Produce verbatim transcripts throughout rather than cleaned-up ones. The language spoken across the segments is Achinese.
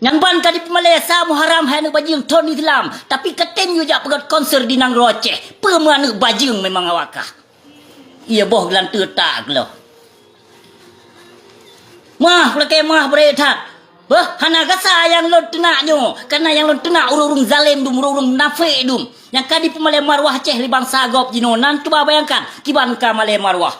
Nyan ban ka dipeumalée sa Muharram hai aneuk bajeueng thon Islam, tapi katem yue jak peugét konser di nanggroe Aceh. Peue meu aneuk bajeueng memang awak kah. Iya boh geulanteue tak geuloh. Mah, peulakée mah beurée that. Beuh, hana gasa nyang lôn teunak nyoe, kareuna nyang lôn teunak ureuëng-ureuëng zalém dum, ureuëng-ureuëng munafék dum. Nyang ka dipeumalée maruah Aceh lé bansa gob jinoe, nan cuba bayangkan, kiban ka malée maruah.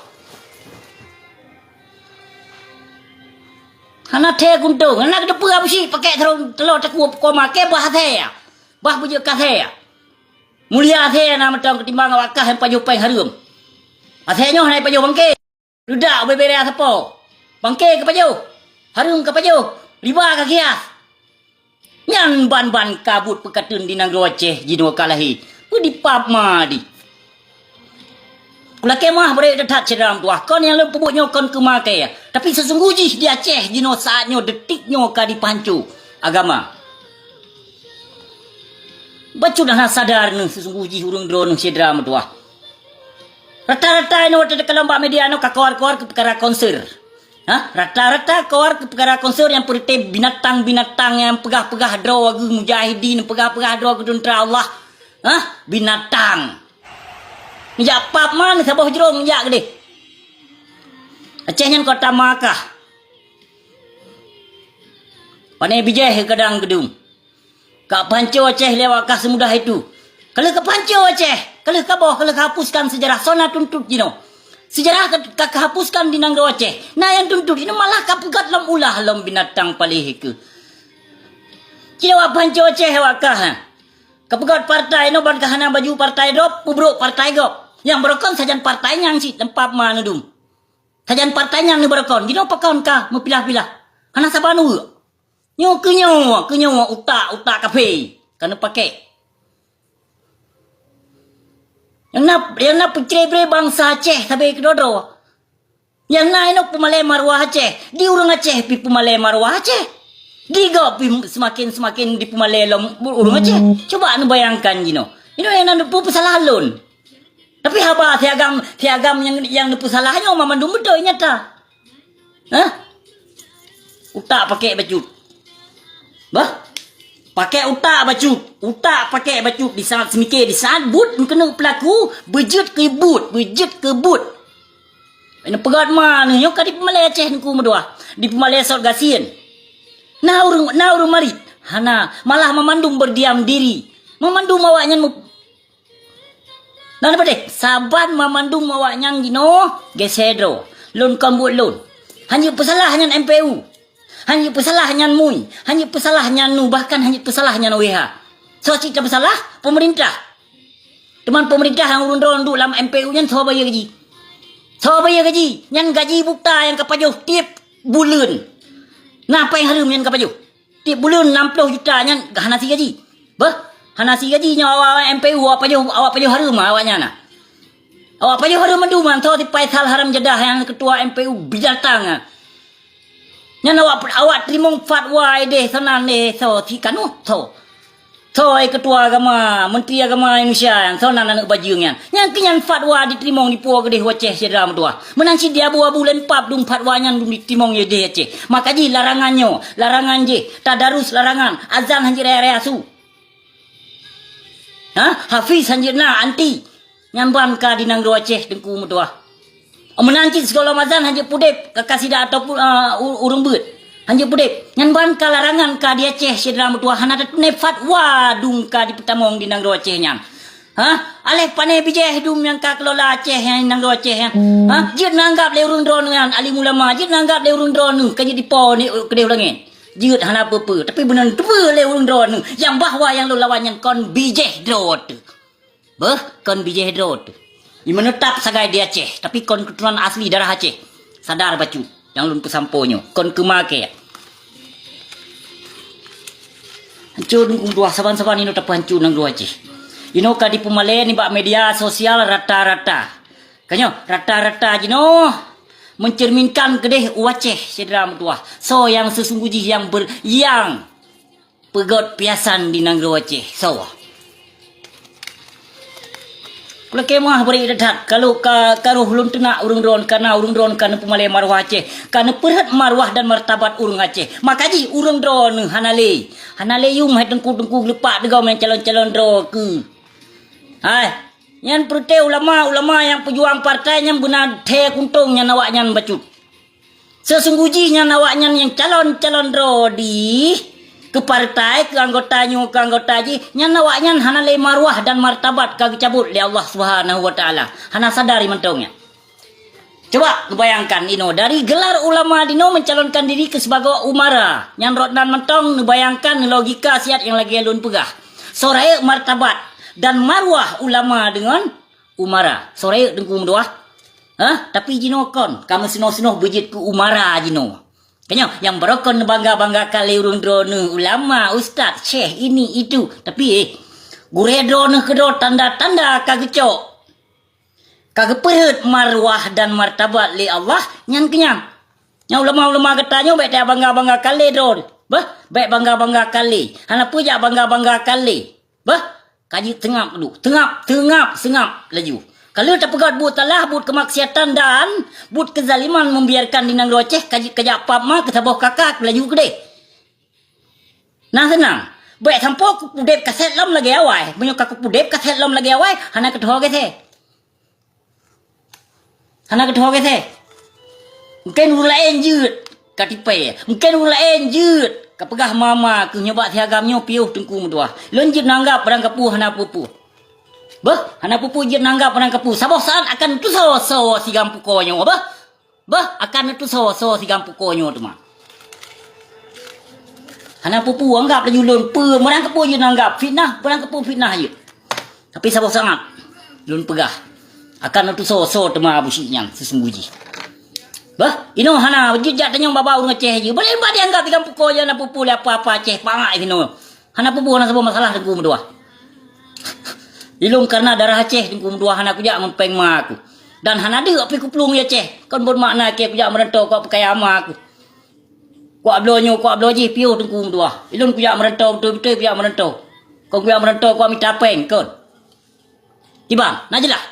Hana thée guntông, hana geuteupeue Abu Syik pakai teulo, teulo takue peuko maké bah asée. Bah beujeuet ka asée. Mulia asée na mantong keutimbang awak kah nyang pajoh péng hareuem. Asée nyoe hana pajoh bangké. Rudak bubé raya sapo. Bangké ka pajoh. Hareuem ka pajoh. Riba ka kias. Nyan ban-ban ka buet peukateun di nanggroe Aceh jinoe ka lahé. Peue dipap ma di. Kulakée mah beurée that syedara meutuwah. Kon nyang lôn peubuet nyoe kon keumaké. Tapi seusungguh jih di Aceh jinoe saát nyoe detik nyoe ka dipeuhanco agama. Bacut hana sadar neuh seusungguh jih ureuëng droeneuh syedara meutuwah. Rata-rata inoe watée takalon bak media inoe ka kawar-kawar keu peukara konser. Hah? Rata-rata kawar keu peukara konser nyang peureuté binatang-binatang nyang peugah-peugah droe geuh mujahidin, peugah-peugah droe geuh teuntara Allah. Hah? Binatang. Neujak pap ma neusaboh jrong neujak keudeh. Aceh nyan kota Makkah. Pané bijéh kadang geudong. Ka peuhanco Aceh lé awak kah seumudah itu. Ka lheueh ka peuhanco Aceh, ka lheueh ka boh, ka lheueh ka hapuskan seujarah, soe na tuntot jinoe. Seujarah ka, ka, ka hapuskan di nanggroe Aceh. Na nyang tuntot, inoe malah ka peugét lom ulah lom binatang paléh keuh. Ci awak peuhanco Aceh awak kah, ha? Ka peugét partai, inoe ban ka hana baju partai drob, peubrok partai gob. Nyang beurokon sajan partai nyang cit teumpat ma neudum. Sajan partai nyang neubeurokon, jinoe pakon ka meupilah-pilah. Hana saban uek. Nyoe keu nyoe, keu nyoe utak-utak kafé ka neupaké. Nyang na, nyang na peucré-bré bansa Aceh sabe keudroe-droe. Nyang na inoe peumalée maruah Aceh, di ureuëng Aceh pi peumalée maruah Aceh. Di gob pi seumaken-seumaken dipeumalée lom ureuëng Aceh. Cuba neubayangkan jinoe. Inoe nyang na neupeu peusalah lôn. Tapi haba si agam, si agam nyang, nyang neupeusalah nyoe mamandum beutôi nyata. Hah? Utak paké bacut. Bah? Paké utak bacut. Utak paké bacut di saat seumiké, di saat buet meukeunong peulaku, beujeuet keu buet, beujeuet keu buet. Inoe peugét ma neuh nyoe ka dipeumalée Aceh Teungku meutuwah, dipeumalée sot gasien. Na ureuëng, na ureuëng marit? Hana, malah mamandum berdiam diri. Mamandum awaknyan meu-, Na leubeh deh, saban mamandum awaknyan jinoe geusé droe. Lôn kon buet lôn. Hana peusalah nyan M P U. Hana peusalah nyan MUI. Hana peusalah nyan NU, bahkan hana peusalah nyan W H. Soe cit tapeusalah? Peumeurintah. Teuma peumeurintah nyang ureuëng droe duek lam M P U nyan soe bayeue gaji? Soe bayeue gaji? Nyan gaji buta nyang ka pajoh tieb buleuen. Na péng hareuem nyan ka pajoh. Tieb buleuen nam ploh juta nyan hana sie gaji. Beuh, hana sie gaji nyoe awak-awak M P U, awak pajoh, awak pajoh hareuem awaknyan na. Awak pajoh hareuem mandum nyan, soe si Faisal haram jadah nyang keutua M P U binatang nyan. Nyan awak, awak teurimong fatwa ideh sanan deh soe si Kanus soe. Soe keutua agama, menteri agama Indonesia nyan, soe nan aneuk bajeueng nyan. Nyan keuh nyan fatwa diteurimong dipuwoe keudeh u Aceh syedara meutuwah. Meunan cit di abu-abu lempap dum fatwa nyan dum diteurimong ideh Aceh. Maka jih larangan nyoe, larangan jih, tadarus larangan, azan hanjeuet raya-raya su. Ha? Hafiz hanjeuet na, anti. Nyan ban ka di nanggroe Aceh Teungku meutuwah. Meunan cit sigohlom azan hanjeuet pudeb, ka, ka sida ataupun, ah, u-, ureuëng beuet. Hanjeuet pudeb. Nyan ban ka larangan ka di Aceh syedara meutuwah, hana teuneuk fatwa dum ka dipeutamong di nanggroe Aceh nyan. Ha? Aléh pané bijéh dum nyang ka keulola Aceh nyan, nanggroe Aceh nyan. Ha? Jeuet neuanggab lé ureuëng droeneuh nyan alim ulama, jeuet neuanggab lé ureuëng droeneuh ka jeuet dipo ni keudeh u langét. Jeuet hana peue-peue, tapi beuneuteupeu lé ureuëng droeneuh nyang bahwa nyang lôn lawan nyan kon bijéh droe teuh. Beuh, kon bijéh droe teuh. Imeuneutab sagai di Aceh, tapi kon keuturonan asli darah Aceh. Sadar bacut, nyang lôn peusampoe nyoe, kon keumaké. Hanco dum dua saban-saban inoe tapeuhanco nanggroe Aceh. Inoe ka dipeumalée nibak media sosial rata-rata. Ka nyoe, rata-rata jinoe mencerminkan keudeh u Aceh syedara meutuwah. Soe nyang seusungguh jih nyang ber-, nyang peugét piasan di nanggroe Aceh, soe? Peureukeuh meuah bri that, kalau ka, ka roh lôn teunak ureuëng droen, kana ureuëng droen ka neupeumalée marwah Aceh, ka neupeurhot marwah dan martabat ureuëng Aceh. Maka jih ureuëng droeneuh hana lé, hana lé yum hai teungku-teungku geulepak deugom nyang calon-calon droe keuh. Hai, nyan peureutée ulama-ulama nyang peujuang partai nyan beuna thée kuntong nyan awaknyan bacut. Seusunggoh jih nyan awaknyan nyang calon-calon droe dih keu partai, keu anggota nyoe, keu anggota jih, nyan awaknyan hana lé marwah dan martabat ka geucabot lé Allah Subhanahu wa Taala. Hana sadar mantong nyan. Coba neubayangkan inoe, dari gelar ulama dinoe mencalonkan diri keu sibagoe umara. Nyan rot nan mantong neubayangkan, neulogika siat nyang lagée lôn peugah. Soe rayeuk martabat dan marwah ulama deungon umara. Soe rayeuk teungku meutuah? Hah? Tapi jinoe kon, ka meusinoe-sinoe beujeuet keu umara jinoe. Keunyoe nyang barokon neubangga-banggakan lé ureuëng droeneuh, ulama, ustaz, syekh, ini, itu. Tapi, eh, gurée droeneuh keudroe tanda-tanda ka geucok. Ka geupeurhot marwah dan martabat lé Allah, nyan keunyan. Nyan ulama-ulama geutanyoe bék tabangga-banggakan lé droe. Bah, bék bangga-banggakan lé. Hana peue jak bangga-banggakan lé. Bah, ka jeuet teungab dulu. Teungab, teungab, seungab laju. Ka lheueh tapeugét buet salah, buet keumaksiatan dan buet keuzaliman membiarkan di nanggroe Aceh, ka jeuet kajak pap ma keu saboh kakak laju keudeh. Nah, seunang. Bék sampoe kupeudeb kasét lom lagée awai. Meunyoe ka kupeudeb kasét lom lagée awai, hana keuteuho geuséh. Hana keuteuho geuséh. Mungken ureuëng laén jeuet ka tipée. Mungken ureuëng laén jeuet ka peugah mama keuh nyoe bak si agam nyoe piôh teungku meutuah. Lôn jeuet nanggab barang kapeue hana peue-peue. Beuh, hana peue-peue jeuet nanggab barang kapeue. Saboh saát akan tusoe-soe si agam pukoe nyoe, beuh. Beuh, akan tusoe-soe si agam pukoe nyoe teuma. Hana peue-peue, anggab laju lôn peue, barang kapeue jeuet nanggab. Fitnah, barang kapeue fitnah jeuet. Tapi saboh saát, lôn peugah, akan na tusoe-soe teuma Abu Syik nyan seusunggoh jih. Bah, inoe hana jeuet jak tanyong bak-bak ureuëng Aceh jih. Boleh bah dianggab di kampung ko jih hana peue-peue lé apa-apa Aceh, pangai sinoe. Hana peue-peue, hana saboh masalah teungku meutuah. Ilôn kareuna darah Aceh teungku meutuah hana kujak ngon péng ma aku. Dan hana deuek pih kuplueng di Aceh. Kon buet makna keu kujak meurantau kujak peukaya ma aku. Kuak bloe nyoe, kuak bloe jih piôh teungku meutuah. Ilôn kujak meurantau, beutôi-beutôi kujak meurantau. Kon kujak meurantau, kuak mita péng, kon. Kiban, na jeulaih?